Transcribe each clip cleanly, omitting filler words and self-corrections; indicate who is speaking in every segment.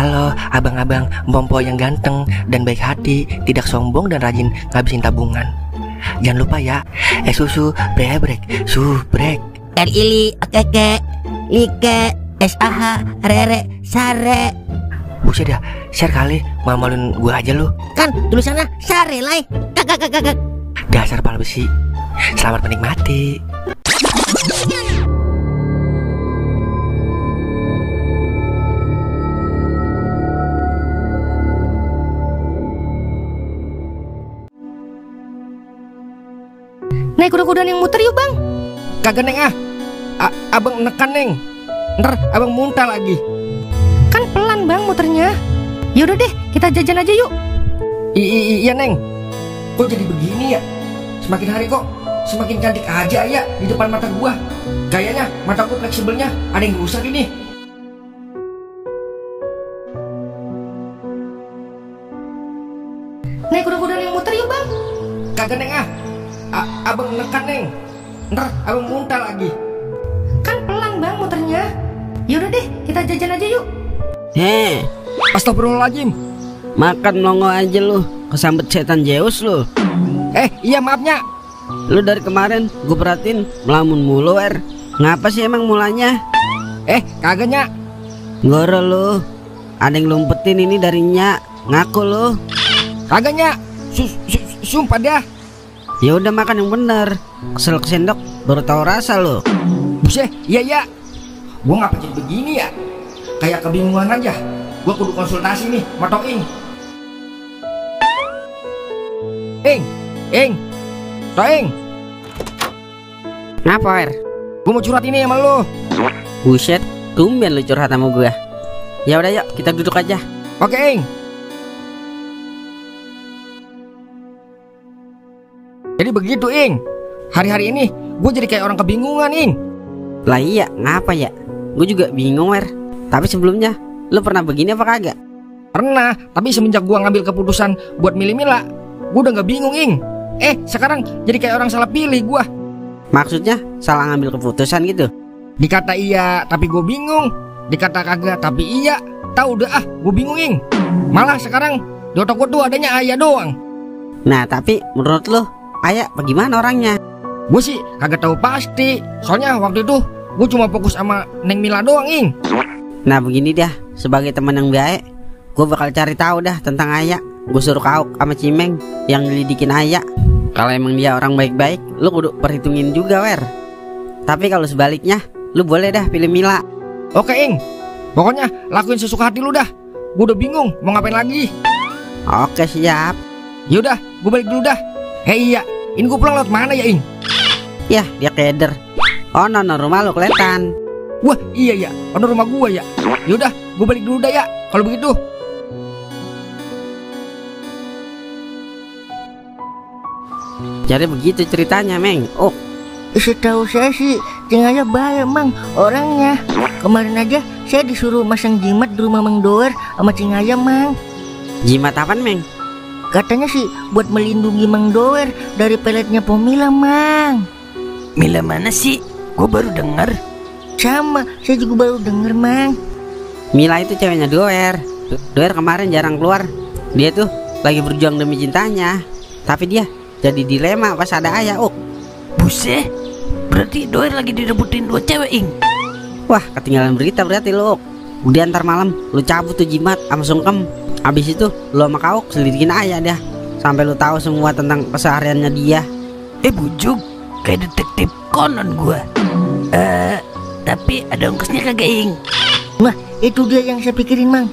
Speaker 1: Halo abang-abang Bompo yang ganteng dan baik hati, tidak sombong dan rajin ngabisin tabungan. Jangan lupa ya, susu brebrek, subrek.
Speaker 2: Ili, keke, like, SAH, rere, sare.
Speaker 1: Buset dah, share kali, malu-maluin gua aja lu.
Speaker 2: Kan tulisannya sare lai. Kakak.
Speaker 1: Dasar pala besi. Selamat menikmati.
Speaker 2: Naik kuda-kuda yang muter yuk bang.
Speaker 1: Kagak neng abang nekan neng. Ntar abang muntah lagi.
Speaker 2: Kan pelan bang muternya. Yaudah deh kita jajan aja yuk.
Speaker 1: Iya neng. Kok jadi begini ya? Semakin hari kok semakin cantik aja ya di depan mata gua. Kayaknya mataku fleksibelnya ada yang rusak ini.
Speaker 2: Naik kuda-kuda yang muter yuk bang.
Speaker 1: Kagak neng abang nekan neng. Ntar abang muntah lagi.
Speaker 2: Kan pelan bang muternya. Yaudah deh kita jajan aja yuk.
Speaker 1: Astagfirullahaladzim.
Speaker 3: Makan melongo aja lu, kesambet setan Zeus lu.
Speaker 1: Iya maafnya.
Speaker 3: Lu dari kemarin gue perhatiin melamun mulu Ngapa sih emang mulanya?
Speaker 1: Kagaknya.
Speaker 3: Goro lu. Ada yang lumpetin ini dari Nya. Ngaku lu.
Speaker 1: Kagaknya. Sumpah dah.
Speaker 3: Ya udah makan yang bener. Kesel kesendok baru tahu rasa lu.
Speaker 1: Buset, iya. Gua ngapa jadi begini ya? Kayak kebingungan aja. Gua kudu konsultasi nih, sama Ing. Ing. Toing.
Speaker 3: Ngapa
Speaker 1: Gua mau curhat ini sama lu.
Speaker 3: Buset, tumben lu curhat sama gua. Ya udah yuk kita duduk aja.
Speaker 1: Oke Ing. Jadi begitu Ing. Hari-hari ini gue jadi kayak orang kebingungan Ing.
Speaker 3: Lah iya, ngapa ya? Gue juga bingung Tapi sebelumnya, lu pernah begini apa kagak?
Speaker 1: Pernah, tapi semenjak gue ngambil keputusan buat milih Mila, gue udah gak bingung Ing. Sekarang jadi kayak orang salah pilih gue.
Speaker 3: Maksudnya salah ngambil keputusan gitu?
Speaker 1: Dikata iya tapi gue bingung, dikata kagak tapi iya. Tahu udah gue bingung Ing. Malah sekarang di otak gue tuh adanya ayah doang.
Speaker 3: Nah tapi menurut lu ayah bagaimana orangnya?
Speaker 1: Gue sih kagak tahu pasti. Soalnya waktu itu gue cuma fokus sama Neng Mila doang Ing.
Speaker 3: Nah begini dah, sebagai teman yang baik, gue bakal cari tahu dah tentang ayah. Gue suruh Kauk sama Cimeng yang nyelidikin ayah. Kalau emang dia orang baik-baik, lu kudu perhitungin juga Tapi kalau sebaliknya, lu boleh dah pilih Mila.
Speaker 1: Oke Ing. Pokoknya lakuin sesuka hati lu dah. Gue udah bingung mau ngapain lagi.
Speaker 3: Oke siap.
Speaker 1: Yaudah gue balik dulu dah. Iya, ini gue pulang lewat mana ya Ing?
Speaker 3: Yah dia keder. Oh no rumah lu kelihatan.
Speaker 1: Wah iya ya, ono rumah gua ya. Yaudah gue balik dulu dah ya kalau begitu.
Speaker 3: Jadi begitu ceritanya Meng.
Speaker 2: Setahu saya sih tinggalnya baik mang orangnya. Kemarin aja saya disuruh masang jimat di rumah Mang Doer sama Cingaya mang.
Speaker 3: Jimat apaan Meng?
Speaker 2: Katanya sih buat melindungi Mang Doer dari peletnya Pomila mang.
Speaker 4: Mila mana sih? Gue baru dengar.
Speaker 2: Sama, saya juga baru denger mang.
Speaker 3: Mila itu ceweknya Doer. Doer kemarin jarang keluar. Dia tuh lagi berjuang demi cintanya. Tapi dia jadi dilema pas ada ayah
Speaker 4: Buset, berarti Doer lagi direbutin dua cewek Ing.
Speaker 3: Wah ketinggalan berita berarti lu Udah ntar malam lu cabut tuh jimat sama sungkem. Abis itu lu sama Kauk selidikin ayah dah sampai lu tahu semua tentang kesehariannya dia.
Speaker 4: Bujug, kayak detektif Conan gua. Tapi ada ongkosnya kagak Ing?
Speaker 2: Nah itu dia yang saya pikirin mang.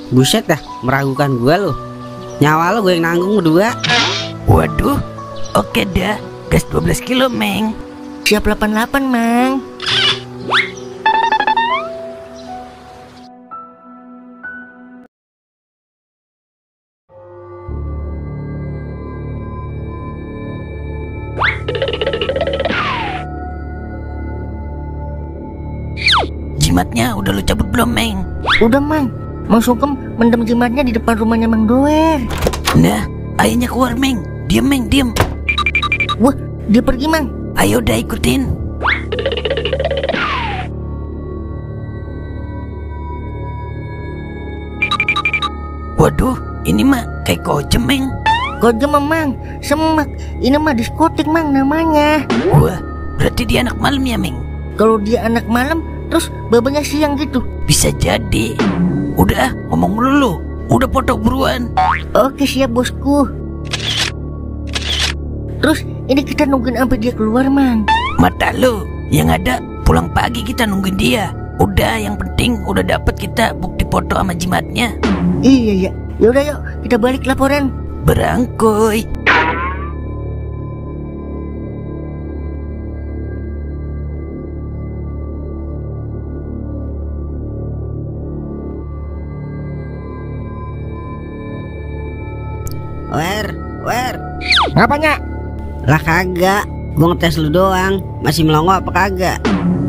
Speaker 3: Buset dah, meragukan gua lu. Nyawa lu gue yang nanggung berdua.
Speaker 4: Waduh, oke dah. Gas 12 kilo Meng.
Speaker 2: Siap 88 mang.
Speaker 4: Jimatnya udah lu cabut belum Meng?
Speaker 2: Udah mang. Mang Sungkem mendem jimatnya di depan rumahnya Mang Doer.
Speaker 4: Nah, ayahnya keluar Meng. Diam Meng, diam.
Speaker 2: Wah, dia pergi mang.
Speaker 4: Ayo udah ikutin. Waduh, ini mah kayak kojem, Meng.
Speaker 2: Kojem Mang, semak. Ini mah diskotik Mang namanya.
Speaker 4: Wah, berarti dia anak malam ya, Meng?
Speaker 2: Kalau dia anak malam, terus babanya siang gitu.
Speaker 4: Bisa jadi. Udah, ngomong dulu. Udah foto buruan.
Speaker 2: Oke siap bosku. Terus ini kita nungguin sampai dia keluar Mang.
Speaker 4: Mata lu, yang ada pulang pagi kita nungguin dia. Udah, yang penting udah dapet kita bukti foto sama jimatnya.
Speaker 2: Iya ya. Yaudah yuk, kita balik laporan.
Speaker 4: Berangkuy.
Speaker 3: Wer.
Speaker 1: Ngapanya?
Speaker 3: Lah kagak. Gua ngetes lu doang. Masih melongo apa kagak?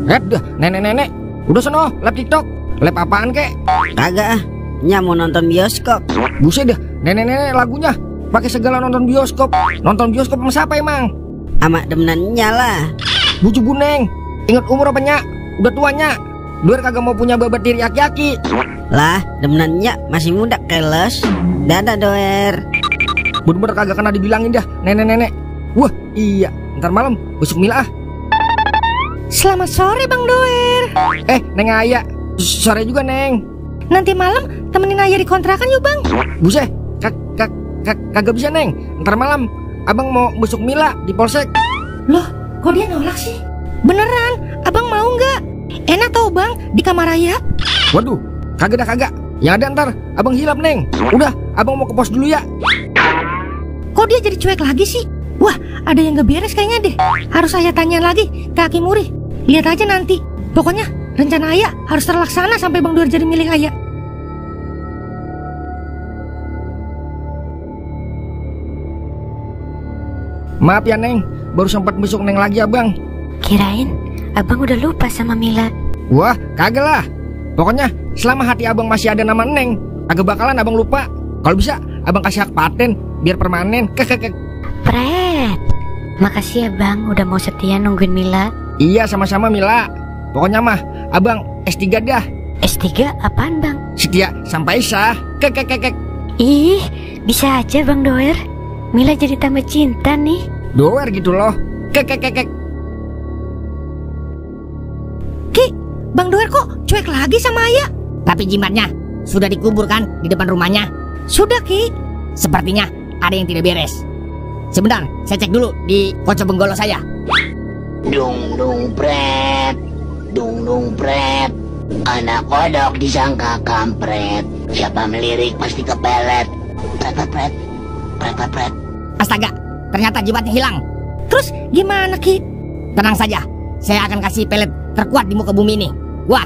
Speaker 1: Dah, nenek-nenek. Udah sono, lab TikTok. Lab apaan kek?
Speaker 3: Kagak ah. Nya mau nonton bioskop.
Speaker 1: Buset dah, nenek-nenek lagunya pakai segala nonton bioskop. Nonton bioskop sama siapa emang?
Speaker 3: Ama demenannya lah.
Speaker 1: Bucu Guneng. Ingat umur apa nyak? Udah tuanya. Doer kagak mau punya babat diri aki-aki.
Speaker 3: Lah demenannya masih muda keles. Dadah Doer.
Speaker 1: Bener-bener kagak kena dibilangin dah, nenek-nenek. Wah, iya. Ntar malam besok Mila ah.
Speaker 5: Selamat sore Bang Doer.
Speaker 1: Neng Aya. Sore juga Neng.
Speaker 5: Nanti malam temenin Ayah di kontrakan yuk Bang.
Speaker 1: Buset, kagak bisa Neng. Ntar malam abang mau besok Mila di polsek.
Speaker 5: Loh, kok dia nolak sih? Beneran, abang mau nggak? Enak tau Bang di kamar Ayah.
Speaker 1: Waduh, kagak. Yang ada ntar abang hilap Neng. Udah, abang mau ke pos dulu ya.
Speaker 5: Kok dia jadi cuek lagi sih? Wah, ada yang gak beres kayaknya deh. Harus saya tanya lagi ke Aki Muri. Lihat aja nanti. Pokoknya rencana Ayah harus terlaksana sampai Bang Doer jadi milik Ayah.
Speaker 1: Maaf ya Neng, baru sempat besok Neng lagi abang.
Speaker 5: Kirain abang udah lupa sama Mila.
Speaker 1: Wah, kagak lah. Pokoknya selama hati abang masih ada nama Neng, agak bakalan abang lupa. Kalau bisa abang kasih hak paten biar permanen.
Speaker 5: Pret, makasih ya Bang udah mau setia nungguin Mila.
Speaker 1: Iya, sama-sama Mila. Pokoknya mah abang S3 dah.
Speaker 5: S3 apaan Bang?
Speaker 1: Setia sampai sah.
Speaker 5: Ih, bisa aja Bang Doer. Mila jadi tambah cinta nih.
Speaker 1: Doer gitu loh.
Speaker 5: Ki, Bang Doer kok cuek lagi sama Ayah?
Speaker 6: Tapi jimatnya sudah dikubur kan di depan rumahnya?
Speaker 5: Sudah Ki.
Speaker 6: Sepertinya ada yang tidak beres. Sebentar, saya cek dulu di pocong benggolo saya.
Speaker 7: Dung dung pret, anak kodok disangka kampret. Siapa melirik pasti kepelet. Pret.
Speaker 6: Astaga, ternyata jimatnya hilang.
Speaker 5: Terus gimana Ki?
Speaker 6: Tenang saja, saya akan kasih pelet terkuat di muka bumi ini. Wah.